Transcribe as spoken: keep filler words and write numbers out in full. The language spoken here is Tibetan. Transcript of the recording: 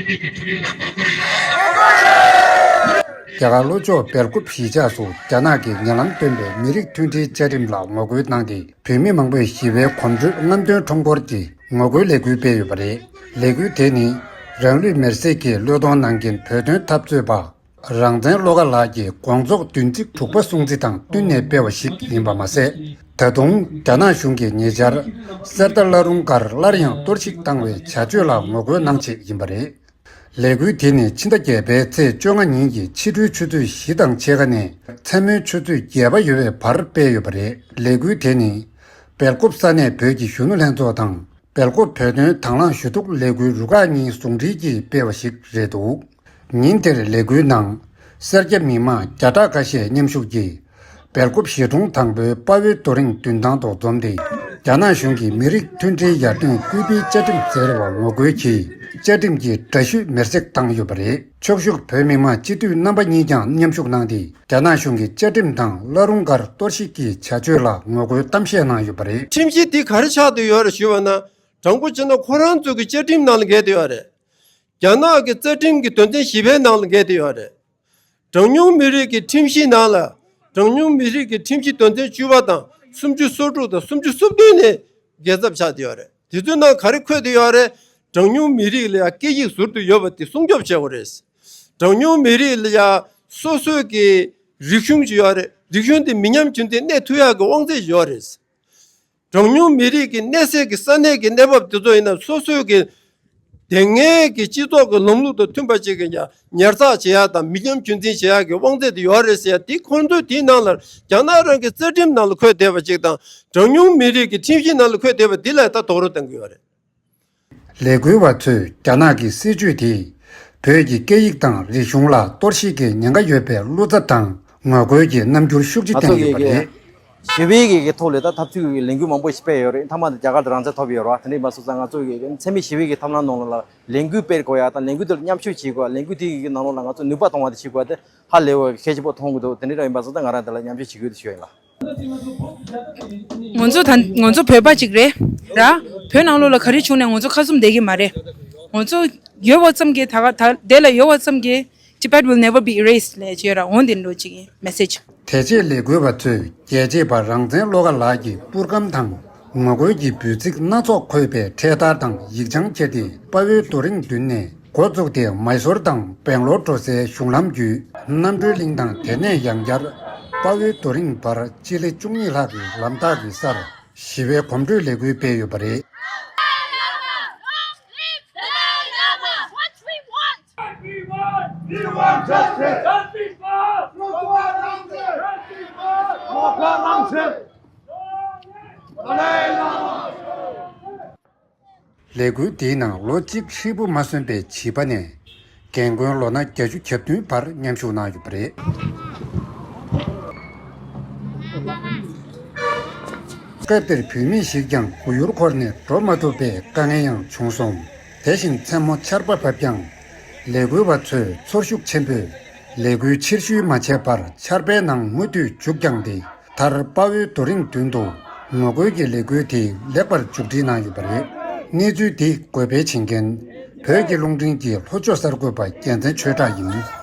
རྒྱ་གར་ལྷོ་ཕྱོགས་སྦེལ་ཀོབ་གཞིས་ཆགས་སུ་རྒྱ་ནག་གིས་ཉེ་ལམ་བཏོན་པའི་མི་རིགས་མཐུན་སྒྲིལ་བཅའ་ཁྲིམས་ལ་ངོ་རྒོལ་གནང་སྟེ། བོད་མི་མང་པོས་ཞི་བའི་གོམ་བགྲོད་རྔམ་སྟོན་ཁྲོམ་སྐོར་གྱི་ངོ་རྒོལ་ལས་འགུལ་སྤེལ་ཡོད་པ་རེད། ལས་འགུལ་དེ་ནི་རང་ལུས་མེར་སྲེག་གི་བློས་གཏོང་གནང་མཁན་བོད་དོན་འཐབ་རྩོད་པ་རང་བཙན་བློ་དགའ་ལགས་ཀྱི་དགོངས་རྫོགས་བདུན་ཚིགས་དྲུག་པ་སྲུང་བརྩི་དང་བསྟུན་ནས་སྤེལ་བ་ཞིག་ཡིན་པ་མ་ཟད། ད་དུང་རྒྱ་ནག་གཞུང་གིས་ཉེ་ཆར་གསེར་རྟ་བླ་རུང་སྒར་སླར་ཡང་གཏོར་བཤིག་བཏང་བའི་བྱ་སྤྱོད་ལ་ངོ་རྒོལ་གནང་ཆེད་ཡིན་པ་རེད། ལས་འགུལ་དེ་ནི་ཕྱི་ཟླ་བརྒྱད་པའི་ཚེས་བཅོ་ལྔ་ཉིན་གྱི་ཕྱི་དྲོའི་ཆུ་ཚོད་བཞི་དང་ཕྱེད་ཀ་ནས་མཚན་མོའི་ཆུ་ཚོད་བརྒྱད་པ་ཡོལ་བའི་བར་སྤེལ་ཡོད་པ་རེད། ལས་འགུལ་དེ་ནི་སྦེལ་ཀོབ་ས་གནས་བོད་ཀྱི་གཞོན་ནུ་ལྷན་ཚོགས་དང་། སྦེལ་ཀོབ་བོད་དོན་དང་བླངས་ཞུ་གཏུག་ལས་འགུལ་རུ་ཁག་གཉིས་ཟུང་འབྲེལ་གྱིས་སྤེལ་བ་ཞིག་རེད་འདུག་ཉིན་དེར་ལས་འགུལ་ནང་། སེར་སྐྱ་མི་མང་བརྒྱ་ཕྲག་ཁ་ཤས་མཉམ་ཞུགས་ཀྱིས། སྦེལ་ཀོབ་གཞིས་གྲོང་དང་པོའི་དཔའ་བོའི་རྡོ་རིང་མདུན་ཐང་དུ་འཛོམས་ཏེ། རྒྱ་ནག་གཞུང་གིས་མི་རིགས་མཐུན་སྒྲིལ་ཡར་ཐོན་སྐུལ་སྤེལ་བཅའ་ཁྲིམས་ཟེར་བ་ངོ་རྒོལ་གྱིས་བཅའ་ཁྲིམས་ཀྱི་འདྲ་བཤུས་མེར་སྲེག་བཏང་ཡོད་པ་རེད། ཕྱོགས་བཞུགས་བོད་མི་མང་སྤྱི་འཐུས་རྣམ་པ་གཉིས་ཀྱང་མཉམ་ཞུགས་གནང་སྟེ། རྒྱ་ནག་གཞུང་གི་བཅའ་ཁྲིམས་དང་བླ་རུང་སྒར་གཏོར་བཤིག་གི་བྱ་སྤྱོད་ལ་ངོ་རྒོལ་གཏམ་བཤད་གནང་ཡོད་པ་རེད། ཁྲིམས་གཞི་འདི་ག་རེ་ཆགས་བསྡད་ཡོད་རེད་ཞུས་པ་ན། དྲང་པོ་བྱས་ན་ཁོ་རང་ཚོ་གི་བཅའ་ཁྲིམས་ནང་ལ་འགལ་བསྡད་ཡོད་རེད། རྒྱ་ནག་གི་རྩ་ཁྲིམས་ཀྱི་དོན་ཚན་བཞི་པའི་ནང་ལ་འགལ་བསྡད་ཡོད་རེད། གྲངས་ཉུང་མི་རིགས་ཀྱི་ཁྲིམས་གཞི་ནང་ལ། གྲངས་ཉུང་མི་རིགས་ཀྱི་ཁྲིམས་གཞི་དོན་ཚན་བཅུ་པ་དང་སུམ་ཅུ་སོ་དྲུག་དང་སུམ་ཅུ་སོ་བདུན་ནས་འགལ་ཚབས་ཆགས་བསྡད་ཡོད་རེད། དེ་ཚོའི་ནང་ག་རེ་འཁོད་བསྡད་ཡོད་རེད། གྲངས་ཉུང་མི་རིགས་ལ་ཡང་སྐད་ཡིག་ཟུར་དུ་ཡོད་པ་དེ་སྲུང་སྐྱོབ་བྱེད་དགོས་རེད། གྲངས་ཉུང་མི་རིགས་ལ་ཡང་སོ་སོའི་གི་རིག་གཞུང་ཅིག་ཡོད་རེད། རིག་གཞུང་དེ་མི་ཉམས་རྒྱུན་འཛིན་གནས་ཐུབ་ཡག་གི་དབང་ཚད་ཅིག་ཡོད་རེད། གྲངས་ཉུང་མི་རིགས་ཀྱི་གནས་སའི་གི་ས་གནས་ཀྱི་གནས་བབ་དེ་ཚོ་ཡིན་ན་སོ་སོའི་གི་དེ་སྔའི་གི་སྤྱི་ཚོགས་ཀྱི་ལམ་ལུགས་དང་མཐུན་པ་ཅིག་གི་ཉར་ཚགས་བྱེད་ཡག་དང་མི་ཉམས་རྒྱུན་འཛིན་བྱེད་ཡག་གི་དབང་ཚད་དེ་ཡོད་རེད་ཟེར་ཡ་དེ། ཁོང་ཚོས་དེའི་ནང་ལ་རྒྱ་ནག་རང་གི་རྩ་ཁྲིམས་ནང་ལ་འཁོད་བསྡད་པ་ཅིག་དང་། གྲངས་ཉུང་མི་རིགས་ཀྱི་ཁྲིམས་གཞི་ནང་ལ་འཁོད་བསྡད་པ་འདི་ལ་ད་རྡོག་རོལ་གཏོང་གི་ཡོད་རེད། ལས་འགུལ་བ་ཚོས་རྒྱ་ནག་གི་སྲིད་བྱུས་དེས་བོད་ཀྱི་སྐད་ཡིག་དང་རིག་གཞུང་ལ་གཏོར་བཤིག་གི་ཉེན་ཁ་ཡོད་པའི་བློ་འཚབ་དང་ངོ་རྒོལ་གྱི་རྣམ་འགྱུར་ཤུགས་ཆེ་ང་ཚོ་བསྟན་ཡོད་པ་གི་རེད། ཞི་བའི་གི་གི་ཐོག་ལ་ད་འཐབ་རྩོད་ཀྱི་ལས་འགུལ་མང་པོ་ཞིག་སྤེལ་ཡོད་རེད། མཐའ་མ་དེ་རྒྱ་གར་དུ་རང་བཙན་ཐོབ་ཡོད་རེད་བ། དེ་འདྲ་ཡིན་པ་སོང་ཙང་ང་ཚོ་གི་འཚེ་མེད་ཞི་བའི་གི་ཐབས་ལམ་ནང་ལ་ལས་འགུལ་སྤེལ་དགོས་ཡ་དང་། ལས་འགུལ་དེ་ལ་མཉམ་ཞུགས་བྱེད་དགོས། ལས་འགུལ་དེའི་ནང་ལོགས་ལ་ང་ཚོ་ནུས་པ་ཐོན་པ་དེ་བྱེད་དགོས་དེ་ཧ་ལས་པ་གལ་ཆེན་པོ་མཐོང་གི་འདུག་དེ་འདྲ་ཡིན་པ་སོང་ཙང་ང་རང་དེ་ལ་མཉམ་ཞུགས་བྱེད་དགོས་དེ་ཞུ་ཡ་ཡིན་ལ། ང་ཚོ་ད་ང་ཚོ་བོད་པ་ཅིག་རེད་ར། བོད་ནང་ལོགས་ལ་ག་རེ་བྱུང་ནས་ང་ཚོ་ཁ་བཙུམ་བསྡད་ཀྱི་མ་རེད། ང་ཚོ་ཡོད་པ་ཙམ་གྱིས་ད་ག་ད་དེ་ལ་ཡོད་པ་ཙམ་གྱིས། Tibet will never be erased ལས་བྱས་ར་འོང་དེ་འགྲོ་ཅིག་ཡིན་མེ་སེ་ཇི། དེ་རྗེས་ལས་འགུལ་བ་ཚོས་རྒྱལ་གཅེས་པ་རང་བཙན་བློ་དགའ་ལགས་ཀྱི་པུར་སྒམ་དང་ངོ་རྒོལ་གྱི་འབོད་ཚིག་སྣ་ཚོགས་འཁོད་པའི་འཕྲེད་དར་དང་ཡིག་ཆང་ཁྱེར་ཏེ་དཔའ་བོའི་རྡོ་རིང་མདུན་ནས་འགོ་བཙུགས་ཏེ། མའི་སོར་དང་སྦེང་ལོར་འགྲོ་སའི་གཞུང་ལམ་བརྒྱུད་རྣམ་གྲོལ་གླིང་དང་། དེ་ནས་ཡང་བསྐྱར་དཔའ་བོའི་རྡོ་རིང་བར་སྤྱི་ལེ་བཅུ་གཉིས་ལྷག་གི་ལམ་རྟགས་ཀྱི་སར་ཞི་བའི་གོམ་བགྲོད་ལས་འགུལ་སྤེལ་ཡོད་པ་རེད། What we want! We want justice! Justice for! Rukwa Ramsey! Justice for! Rukwa Ramsey! ལས་འགུལ་འདིའི་ནང་ལོ་གཅིག་ཧྲིལ་པོ་མ་སོན་པའི་བྱིས་པ་ནས་རྒན་རྒོན་ལོ་ན་བརྒྱད་ཅུ་གྱ་བདུན་བར་མཉམ་ཞུགས་གནང་ཡོད་པ་རེད། སྐབས་དེར་བུད་མེད་ཞིག་ཀྱང་སྒུག་ཡུལ་འཁོར་ནས་འགྲོ་མ་ཐུབ་པའི་དཀའ་ངལ་ཡང་བྱུང་སོང་། དེ་བཞིན་མཚན་མོ་ཆར་པ་བབས་ཀྱང་། ལས་འགུལ་བ་ཚོས་ཚོར་ཤུགས་ཆེན་པོས་ལས་འགུལ་ཕྱིར་བཤོལ་མ་བྱས་པར་ཆར་པའི་ནང་མུ་མཐུད་མཇུག་བསྐྱངས་ཏེ། མཐར་དཔའ་བོའི་རྡོ་རིང་མདུན་དུ་ངོ་རྒོལ་གྱི་ལས་འགུལ་དེ་ལེགས་པར་མཇུག་སྒྲིལ་གནང་ཡོད་པ་རེད། གནས་ཚུལ་འདི་འགོད་སྤེལ་བྱེད་མཁན་བོད་ཀྱི་རླུང་འཕྲིན་གྱི་ལྷོ་ཕྱོགས་གསར་འགོད་པ་རྒྱལ་མཚན་ཆོས་གྲགས་ཡིན།